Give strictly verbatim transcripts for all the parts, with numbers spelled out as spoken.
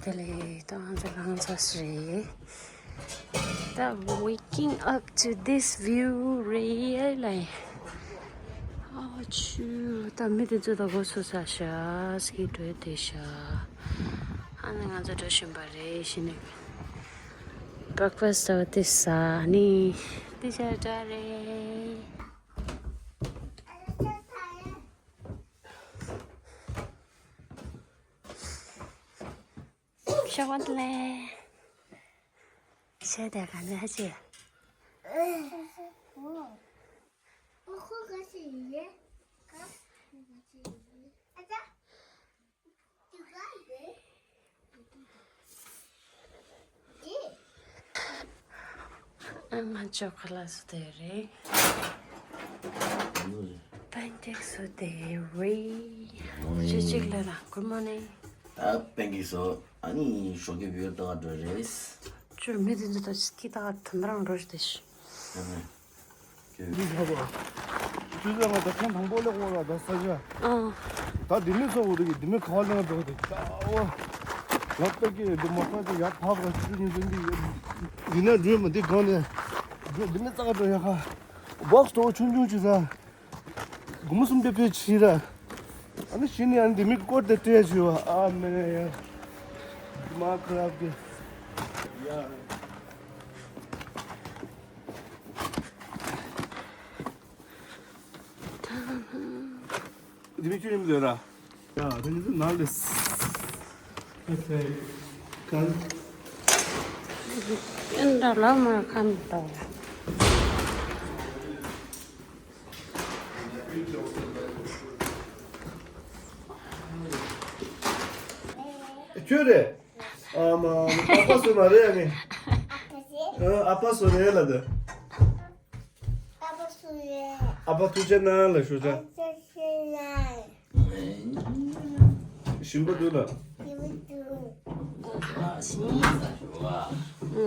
དེ་ལས་ད་ང་ཚོ་རང་ཚོ་རེད། ད་waking up to this view རེད་ལ། ཨ་ཆུ་ད་མི་དེ་ཚོ་ད་སྒོ་ཕྱེ་ཚར་ཤག་ཟས་སྤྲད་བསྡད་ཤག་ཨ་ནི་ང་ཚོ་འགྲོ་བཞིན་པ་རེད། གཞི་ནས་breakfast ཟ་བ་དེ་ཟ། ནི་དེ་ཆ་འདྲ་རེད། ཤ་བ་ལེ། ཤ་དེ་ག་ནས་ཧ་ཅི། ང་ཅོ་ཁ་ལ་སུ་དེ་རེད། པན་ཀེག་སུ་དེ་རེད། ཅི་ཅིག་ལ་ན། Good morning. ད་པན་ཀེག་སོ་ཨ་ནི་ཞོགས་ཀྱི་བིའུ་ཏོག་འགྲོ་རེད། ཅོ་མི་དེ་ཚོ་ད་ཅི་ཀི་ཏག་དམ་རང་འགྲོ་ཞིག་དེ་ཤི། ཨ་ནི། འདི་ལ་ད་ཐེངས་དང་པོ་ལེགས་པོ་ལ་ད་ས་ཆ། ཨ། ད་འདི་མི་ཚོ་འུ་དུ་གི་འདི་མི་ཁ་བ་ལེན་འགྲོ་དེ་ད་འོ། ཡག་པད་ཀྱི་འདི་མ་ཁ་ཅིག་ཡག་ཐག་པ་ཅི་ཉིན་ཟིན་གི་ཡིན་ན་འགྲུལ་མ་འདི་གང་ནས་འགྲོ་འདི་མི་རྩ་ག་འགྲོ་ཡག་ཁ། བོག་སི་དོ་ཆུང་ཆུང་ཅིག་ས། སྒོར་མོ་སུམ་བརྒྱ་ཕུད་ཕྱིན་ར། ཨ་ནི་གཞི་ནས་ཨ་ནི་འདི་མི་སྐོར་དེ་སྤྲད་བྱུང་བ། ཨ་མེ་ཡ། མ་ཁ་རབ་གི། ཡ། འདི་མི་ཁྱོད་ཡིན་མི་འདོད་ར། ཡ་ད་ནི་ཚོ་ནང་ལས། ཨ་ཚེ། གང་། ཨེ་འདྲ་ལ་མ་ཁམ་ཏོ། ཁྱོད་རེད། ཨ་མ། ཨ་ཕ་སུ་མ་རེད་ཨ་ནི། ཨ་ཕ་སུ་རེད་ལ་དེ། ཨ་ཕ་ཐུགས་རྗེ་གནང་ལ་ཞུ་ཅག་ཞིམ་པོ་འདུག་ལ།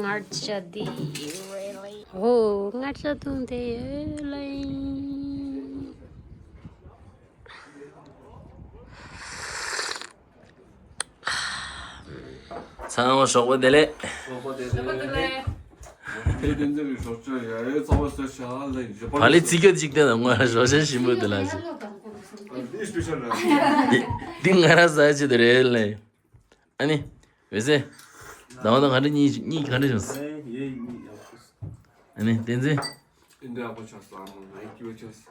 ངར་ཅ་དེ་རེད་ལེ། ཨོ་ངར་ཅ་དུང་དེ་ཡོད་ལེ། ཚང་མ་ཞོགས་པ་བདེ་ལེགས། ཞོགས་པ་བདེ་ལེགས། དེ་དེ་ཚོ་གི་ཞོགས་ཇ་ཡ་ཡོད་ཚང་མ་ཟོས་ཤག་ལ་ཞོགས་པ། བ་ལི་ཚིག་གི་ཅིག་བལྟས་ན་ང་ཞོགས་ཇ་ཞིམ་པོ་འདུག་ལ་ཞེས། འདི་ང་རང་ཟ་ཆེད་དུ་རེད་ལེ། ཨ་ནི། འོད་ཟེར། ཟླ་བ་དང་ག་འདྲ་གཉིས་གཉིས་ག་འདྲ་བྱུང་སོང་། ཨ་ནི་བསྟན་འཛིན།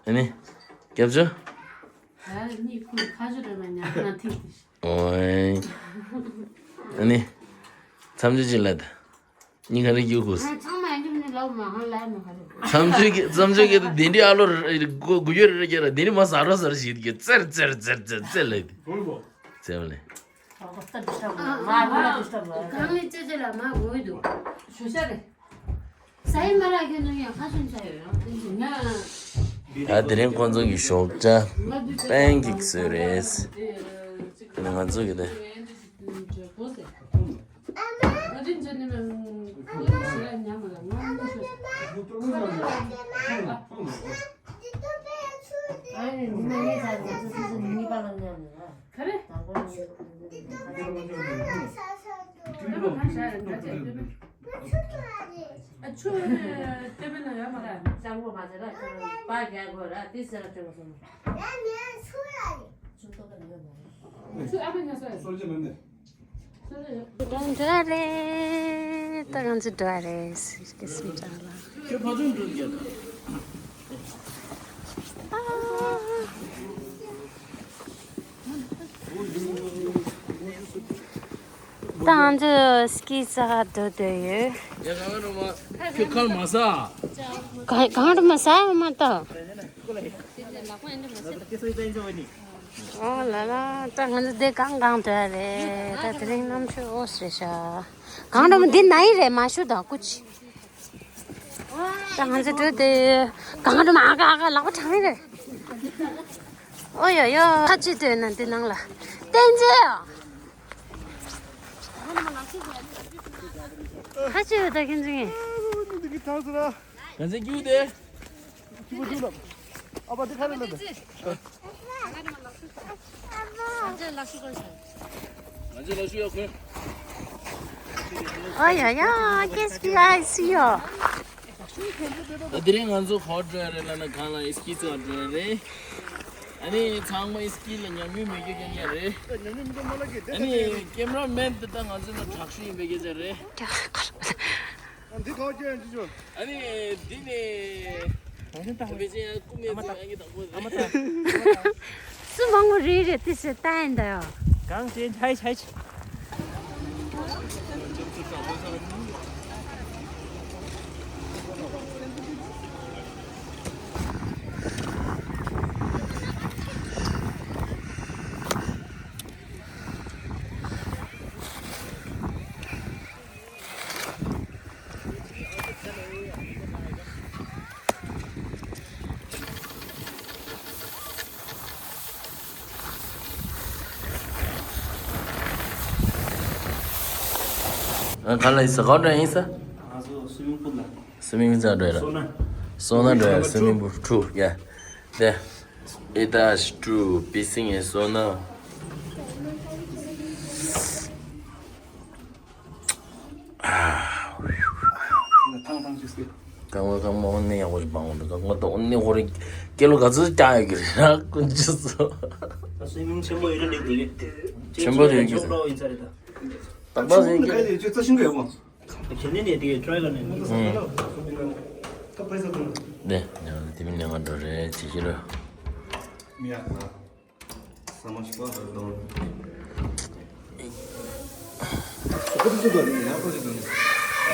ཨ་ནི། སྐྱབས་བཅོལ། ཨོའི། ཨ་ནི། མཚམས་གཅོད་ཅིག་ལ་ད། གཉིས་ག་རེ་རྒྱུག་དགོས། མཚམས་གཅོད་ཀྱི་མཚམས་གཅོད་ཀྱི་ད་དེ་འདྲའི་ཨ་ལོ་གུ་ཡོད་རེ་རེ་རྒྱག་ར་དེ་འདྲའི་མ་ཟ་རོ་ཟ་རོ་ཞིག་གི་ཙེར་ཙེར་ཙེར་ཙེར་ཙེར་ལ་ཙེར་ལ། གང་ལས་ཅེ་ཅེ་ལ་མ་གོ་འདུག་ཞུ་ཤ་རེད། ས་ཡི་མ་རག་གི་ནུ་ཡང་ཁ་སུན་ཆ་ཡོད་ཡང་ཏན་ཏན་ང་། ད་དེ་རིང་ཁོང་ཚོ་གི་ཞོགས་ཇ་པན་ཀེག་བཟོས་རེད། ང་ཚོ་གི་དེ། ཨ་ཆུ་ནི་ལྟེ་བའི་ནང་ཡོད་མ་རེད། ལྕགས་མོ་མ་ཟེར་ན་ཁྱོད་པ་རྒྱག་དགོས་ར་དེ་ཟེར་ན་ཁྱོད་ཚོ། ཆུ་ལྟོ་ག་ནས་ཡོད་མ་རེད། ཆུ་ཨ་མ་ཉ་སོ་ཡ། སོར་ཅི་མིན་ནི། འགྲོ་འགྲོ་རེད། ད་ང་ཚོ་འགྲོ་རེད། སི་ཀི་སི་འགྲོ་ལ། ཁྱོད་ཕ་ཚུན་འགྲོ་རྒྱུ། ད་ང་ཚོ་སི་ཀི་ས་འགྲོ་འདོད་ཡོད། ཡ་གང་རུ་མ། ཁྱོད་ཁ་མ་ཟ། ག་གང་རུ་མ་ཟ་ཡོད་མ་ད། ཨོ་ལ་ལ། ད་ང་ཚོ་འདི་གང་གང་འདོད་རེད། ད་དེ་རིང་གནམ་གཤིས་ཨོ་སི་རེད་ཤག་གང་རུ་མ་འདི་ན་ཡི་རེད་མ་ཞུ་ད་ཀུ་ཅི། ད་ང་ཚོ་འགྲོ་དེ་གང་འགྲོ་མ་ཨ་ཀ་ཨ་ཀ་ལག་པ་གྲང་ཡི་རེད། ཨོ་ཡོ་ཡོ་ཁ་ཅིག་ལྟོས་ན་འདི་ནང་ལ་བསྟན་རྩིས་ཨ། ཁ་ཅིག་ཡོད་ད་ཁྱེད་ཚོ་ངས། འདི་གི་ཐང་ཟེར་ར། ང་ཚོའི་རྒྱུག་དེ། ཁྱི་མོ་ཐུག་ལ། ཨ་ཕ་དེ་ཁ་རེ་ལ་དེ། ང་ཚོའི་ལག་ཤུ་གོན་ཤག་ང་ཚོའི་ལག་ཤུ་ཡག་གོན། ཨོ་ཡ་ཡ། Qu'est-ce qu'il y a ici, oh? ད་དེ་རིང་ང་ཚོ་ག་པར་འགྲོ་ཡ་རེད་ལབ་ན། གང་ལ་ཨི་སི་ཀི་ཚོ་འགྲོ་ཡ་རེད། ཨ་ནི་ཚང་མ་ཨི་སི་ཀི་ལ་ཉམས་མྱོང་མེད་རྒྱུ་རྐྱང་རྐྱང་རེད། ཨ་ནི་ཀེམ་ར་མེན་དེ་ད་ང་ཚོ་ལ་དྲག་ཤོས་ཡིན་པའི་སྐད་ཆ་རེད། འདི་ག་བརྒྱབ་ཡང་ཅི་ཆོག་ཨ་ནི་འདི་ནས། ད་ཕལ་ཆེར་ཡང་རྐུབ་མེད་ཚེ་ཨ་ནི་དང་པོ་རེད། སུ་མང་པོ་རེད་རེད་དེ་ཟེར་ལྟ་ཡིན་ད་ཡོ། གང་ཅན་ཆའི་ཆའི་ཆ། ཨ། ག་ལ་ཡིན་ས། ག་འགྲོ་ཡིན་ས། ང་ཚོ་སུ་མིང་པུལ་ལ། སུ་མིང་ཙམ་འགྲོ་ཡ་ར། སོ་ན། སོ་ན་འགྲོ་ཡ། སུ་མིང་པུལ་ཊུ། ཡ། དེ། ཨེ་ད་ཊུ་པི་སིང་ཨེ་སོ་ན། ཐང་ཐང་ཅིག་སྐྱེ། རྐང་པ་རྐང་པ་དངོས་གནས་ཡག་པོ་ཞིག་སྤང་འོང་འདུག་རྐང་པ་དངོས་གནས་ཧོ་རེ་ཀེ་ལོ་ག་ཚོད་བཀྱག་ཡོད་ཀྱི་རེད་ན་ཀུན་སྤྱོད་ཚོ། ད་སུའི་མིང་ཆེན་པོ་ཡོད་ན་འགྲིག་འདུག་གི། ཆེན་པོ་རེད་ཀྱི། ཅོག་འགྲོ་ཡིན་ས་རེད་ད། ད་པ་ཟེར་གི། ཁ་ལས་ཅོ་རྩ་ཤིང་གི་ཡོད་མོ། ཁྱེད་ནས་ནས་དེ་ཀྲོའི་ལ་ནས། ཨུམ། ད་པ་ཟེར་གི། ནས་ནས་དེ་མིན་ནས་ང་འགྲོ་རེད་ཅི་ཞིག་ལ། མི་ཡག་ལ། ས་མ་ཤི་པ་ལ་དང་། སོག་པོ་ཏུ་ཏུ་ནི་ཡང་པོ་ཞིག་དང་།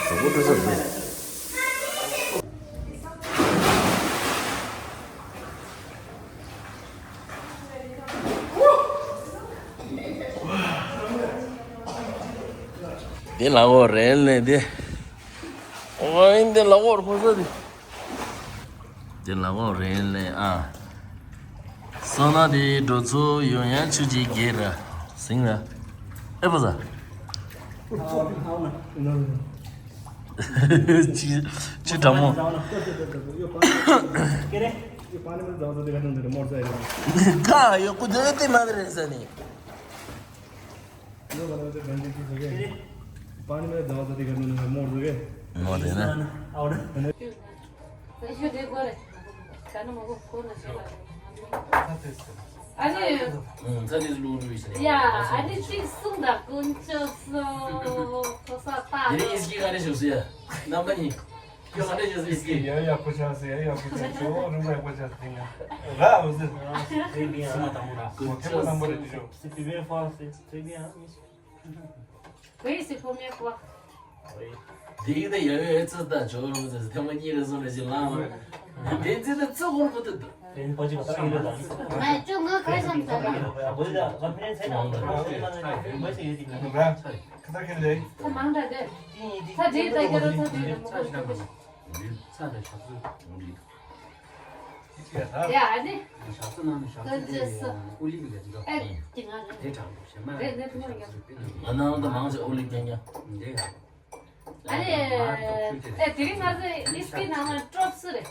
སོག་པོ་ཏུ་ཏུ་ནི། དེ་ལ་འོ་རེད་ལེ་དེ། འོ་ཡིན་དེ་ལ་འོ་རེད་ཕོ་ས་དེ། དེ་ལ་འོ་རེད་ལེ་ཨ། སོ་ན་དེ་འགྲོ་ཚུལ་ཡོང་ཡང་ཆུ་ཅིག་རྒྱས་ར། ཟིང་ར། ཨེ་པོ་ས། ཆུ་ཆུ་དྲང་མོ། ཁ་ཡོད་ཀུ་དེ་དེ་མ་རེད་ས་ནི། पानी में जाओ तो दिक्कत नहीं है, मोड़ दोगे। मोड़ देना। ཡ། ཨ་ནི་གཅིག་གསུངས་དང་དཀོན་མཆོག་གསུངས། ཁོ་ས་ད། དེ་ནས་ཨིས་ཀི་ག་རེ་བྱུང་སོང་ཡ། རྣམ་པ་གཉིས། ཁྱོད་ག་འདྲ་བྱས་སོང་ཨིས་ཀི། ཡ་ཡ་ཁོ་ཆགས་སོང་། ཡ་ཡ་ཁོ་ཆགས་སོང་། ཁྱོད་རིམ་པ་ཡག་པོ་ཆགས་སོང་། ཡ་ར་འོ་ཟེར། སེམས་པ་དང་པོ་ར། ཁོ་ཐེངས་པ་དང་པོ་རེད་དེ་ཆོ། C'est bien fort, c'est très bien. Oui, c'est première fois. དེ་ཡིན་ད་ཡ་ཡོད་ཨེ་ཙི་ད་ཇོ་རུ་ཙི་ཐེངས་མ་གཉིས་རེ་སོང་རེ་ཞིག་ལངས་ལ། དེ་ཙི་ད་ཙི་ཧོར་པོ་ཏི་ད། དེ་ནི་པོ་ཅི་ག་ས་ཡིན་ད། ང་ཅོ་ང་ཁ་སང་ད། ཁ་ས་ཁེ་ལེ། ད་མང་ད་དེ། ད་དེ་ད་རྒྱ་རོ་ད་དེ་མོ་ཁ་ས་ཁེ་ལེ། ཡ་ཨ་ནི། ང་ནང་དུ་མང་ཆེ་ཨོ་ལི་རྒྱན་རྒྱ། ཨ་ནི། ཨེ་དེ་རིང་ང་ཚོ་ཨིས་ཀི་ནང་ལ་ཀྲོབ་སི་རེད།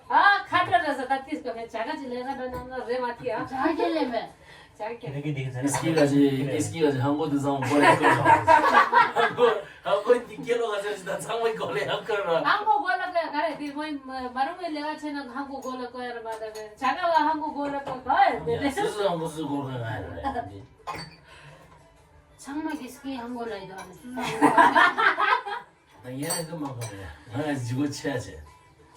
ཨ་ཁ་ཏྲ་ར་ས་ད་ཏིས་གོ་ནས་ཇ་ག་ཅི་ལས་ན་ད་ནང་ལ་རེ་མ་ཐི་ཨ། ཇ་ག་ལས་མེད། ཇ་ག་ཨིས་ཀི་ག་ཅི་ཨིས་ཀི་ག་ཅི་ཧང་གོ་དུ་ཚང་གོ་ལས་ཀོ་ཧང་གོ་ཧང་གོ་འདི་སྐྱེ་ལོ་ག་ཅི་ད་ཚང་མ་གོ་ལས་ཧང་གོ་ར། ཧང་གོ་གོ་ལ་ཀ་ག་རེ་དེ་མོ་མ་རུང་བའི་ལས་ཀ་བྱས་ན་ཧང་གོ་གོ་ལ་ཀོ་ཡ་ར་མ་ད་ཀ་ཇ་ག་ལ་ཧང་གོ་གོ་ལ་ཀོ་ག་ཡ་དེ་དེ། སུ་སུ་ཧང་གོ་སུ་གོ་ག་ང་ཡ་ར། ཚང་མ་གིས་ཀི་ཧང་གོ་ལ་ཡོད་ཨ་ནི་སུ་ཧང་གོ་ལ། ད་ཡིན་ན་ཀི་མ་གོ་ལ་ཡ་ང་ང་ཇི་གོ་ཆེ་ཆེ།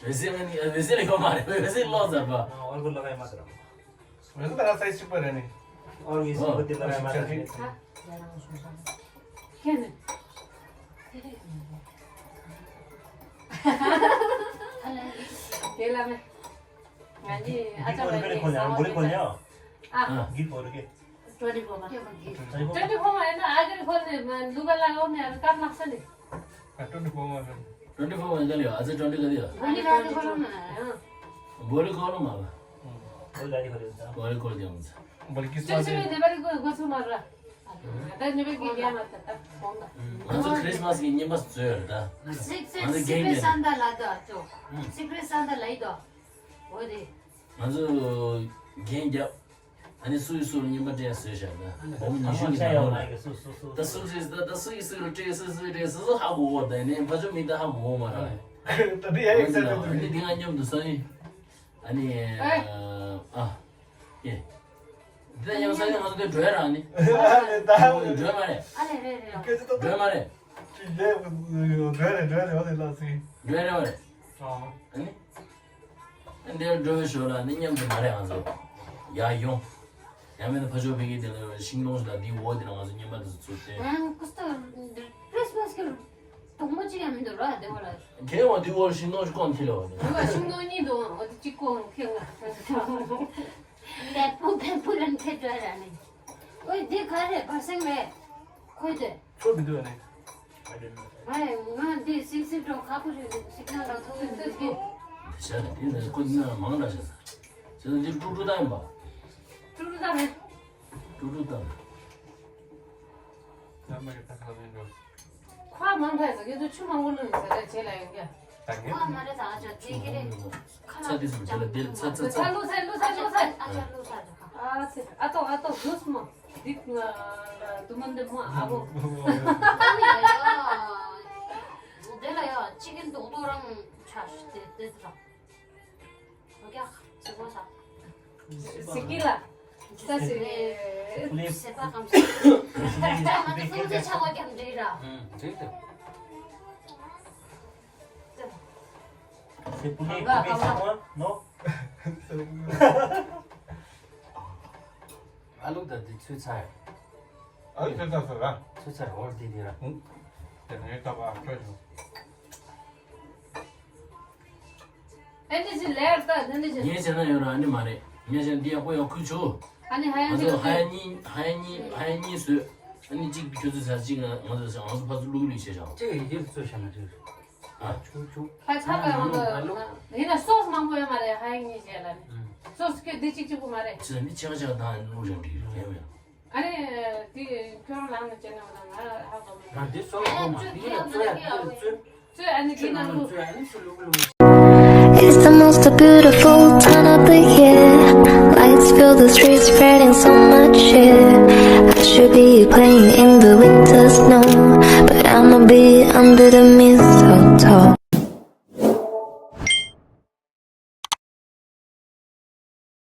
འོད་ཟེར་ང་ནི་འོད་ཟེར་ཡོད་མ་རེད། འོད་ཟེར་ལོག་ཟེར་པ། ཨོར་གོ་ལ་ཡ་མ་ཟེར། འོད་ཟེར་ལ་སའི་ཆིག་པ་རེད་ནི། ཨོར་གི་སུ་གོ་དེ་ལ་ཡ་མ་ཟེར། ཁྱེད་ནི། དེ་ལ་མེ། ང་ནི་ཨ་ཅག་ལ་ཡིན་ས་བ་ཁོ་ལ་ཡ། ཨ། གི་ཧོ་རུ་གི། Twenty four ma. Twenty four ma ena agri khol ne luga la ne kam laksa ne. Twenty four ma. Twenty four ma gali aza twenty kadi ya. Boli kadi khol na. Boli khol ma. Boli kadi khol. Boli khol dia mutsa. Boli kis ma. Chimi ne bari go go su mara. Da ne bari ya ma ta ta. Aza Christmas ki ni mas zör da. Six six six sanda la da to. Six sanda la do. Ode. Aza gen ja. ཨ་ནི་སུ་ཡིས་སུ་ལ་རྔན་པ་སྤྲད་བཟོས་བཞག་ད། འོ་མི་ཉི་ཤུ་གི་ནང་ལོགས་ལ། ད་སུ་སུ་ད་ད་སུ་ཡིས་སུ་ལ་སྤྲད་སུ་སུ་སྤྲད་སུ་སུ་ཧ་གོ་གོ་ད་ནི་ཕ་ཆོ་མི་ད་ཧ་གོ་གོ་མ་ར། ད་དེ་ཡ་ཡིག་ཚད་དེ་དེ་ནི་འདི་ང་མཉམ་དུ་སོང་ཡིན། ཨ་ནི་ཨ་ཡེ། འདི་ད་མཉམ་སོང་ཡིན་ང་ཚོ་དེ་འགྲོ་ཡ་ར་ནི། འགྲོ་ཡ་མ་རེད། ཨ་ལེ་རེད་རེད། འགྲོ་ཡ་མ་རེད། འགྲོ་ཡ་རེད་འགྲོ་ཡ་རེད་འོ་དེ་ལ་སི། འགྲོ་ཡ་རེད་མ་རེད། ཨ་ནི། འདིར་འགྲོ་བའི་ཞོར་ལ་ནི་མཉམ་དུ་མ་རེད་ང་ཚོ། ཡར་ཡོང་། ཡང་མིན་ན་ཕ་ཆོས་ཕ་གིའི་དེ་ལ་ཤིང་སྡོང་ཞིག་དང་དེའི་འོག་དེ་ལ་ང་ཚོ་རྔན་པ་དེ་ཚོ་ཚུར་བསྟན། ང་ཀུ་སྟོ་ཁྲིས་མས་གི་དུང་མོ་གཅིག་ཡང་མི་འདུག་ར་དེ་འོག་ལ། དེའི་འོག་དེའི་འོག་ལ་ཤིང་སྡོང་ཞིག་བསྐོར་ཁྱེར་ལ་བ་ནི། འདུག་ཤིང་སྡོང་གཉིས་འདུག་འོ་དེ་གཅིག་བསྐོར་ཁྱེར་ལ། བལ་པོ་བལ་པོ་རང་ཁྱེར་འགྲོ་ར་ནི། ཨོའི་འདི་ག་རེ་བར་སེང་རེད། ཁོས་དེ། ཚོ་མི་འདུག་ཨ་ནི། ཨ་ང་འདི་སིང་སིང་འགྲོ་ཁ་པོ་རེད་འདུག་སིག་ནལ་ལ་ཐུག་གི་འདུག་གི། དེ་བྱས་ན་དེ་ནས་ཁོ་ནི་མང་འདྲ་བྱས་ས། བྱས་ན་འདི་ཀྲུག་ཀྲུག་བཏང་ཡིན་པ། ཀྲུག་ཀྲུག་བཏང་རེད། ཀྲུག་ཀྲུག་བཏང་། ད་མ་གི་ད་ཁ་ལེན་འགྲོ། ཁ་མང་ཁ་ཡིན་ས་ཁྱེད་ཚོ་ཆུ་མང་པོ་བླུགས་ཡིན་ས་རེད་བྱས་ལ་ཡོང་གི། ད་ངས་ཁ་མ་རེད་ད་ཨ་ཅག་དེ་གི་རེད། ཁ་ལ་ཚ་དེ་སུ་བྱས་ལ་དེ་ཚ་ཚ་ཚ་ཚ། ལུག་ཚ་ལུག་ཚ་ལུག་ཚ། ཨ་ཅག་ལུག་ཚ་ཨ་ཅག་ཨ་ཅག་ཨ་ཅག་ཨ་ཅག་ཟུག་སྨོ། འདི་ང་ལ་དུ་མ་འདི་མོ་ཨ་བོ། ཨ་ནི་ཡ་ཡ། དེ་ལ་ཡ་ཅི་གིན་རྡོག་རྡོག་རང་ཆ་ཤི་དེ་དེ་ར། ཨོ་ཀྱ་ཚི་གོ་ས། སི་ཀི་ལ། ས་སི་རེ། སེ་པ་ཀམ་སེ། ཅ་མ་ཏི་སུང་ཚེ་ཆ་བ་ཀྱམ་འདྲེ་ར། ཨུམ་འདྲེ་དེ། སེ་པུ་ནེ་པུ་ནེ་སེ་མོ་ནོ། ཨ་ལུག་ད་འདི་ཚོས་ཚར། ཨ་ལུག་ཚོས་ཚར་སོང་ར། ཚོས་ཚར་འོར་འདི་འདི་ར། དེ་ནས་ད་བ་ཁྱོད་ཚོ། ཨ་ནི་ཅི་ལེར་ད་ཨ་ནི་ཅི། ངས་བྱས་ན་ཡོད་ར་ཨ་ནི་མ་རེད། ངས་བྱས་ན་འདི་ཡག་པོ་ཡག་ཁུལ་བྱོས། ཨ་ནི་ཧ་ཡང་ང་ཚོ་ཧ་ཡང་གཉིས་ཧ་ཡང་གཉིས་ཧ་ཡང་གཉིས་བཟོས། ཨ་ནི་གཅིག་ཁྱོད་ཚོས་ཟ་གཅིག་ང་ང་ཚོས་ཟ་ང་ཚོ་ཕར་ཚུར་བླུག་བླུག་བྱས་བཞག་ཅིག་ཡི་གེར་བཟོས་བཞག་ན་འགྲིག་རེད། ཨ་ཆུ་ཆུ། ཕ་ཆ་ག་ང་ཚོ་ཡིན་ན་སོ་སི་མང་པོ་ཡོད་མ་རེད་ཧ་ཡང་གཉིས་བྱས་ལ་ནི། སོ་སི་ཁྱོད་འདི་གཅིག་གཅིག་པོ་མ་རེད། ཅི་ཟེར་ན་ཕྱེད་ཀ་ཕྱེད་ཀ་བཏང་བླུག་བཞག་འགྲིག་རེད་ཡོད་མེད། ཨ་ནི། དེ་ཁྱོད་རང་ལངས་ནས་བྱས་ན་ང་ཧ་གོ་མི་ང་འདི་སོགས་གོ་མ་འདི་ལ་བཙོས་ཡ་བཙོས་བཙོས། བཙོས་ཨ་ནི་དེ་ནང་ལོ། བཙོས་ཨ་ནི་སུ་ལུག་ལུག It's the most beautiful time of the year. Lights fill the streets, spreading so much cheer.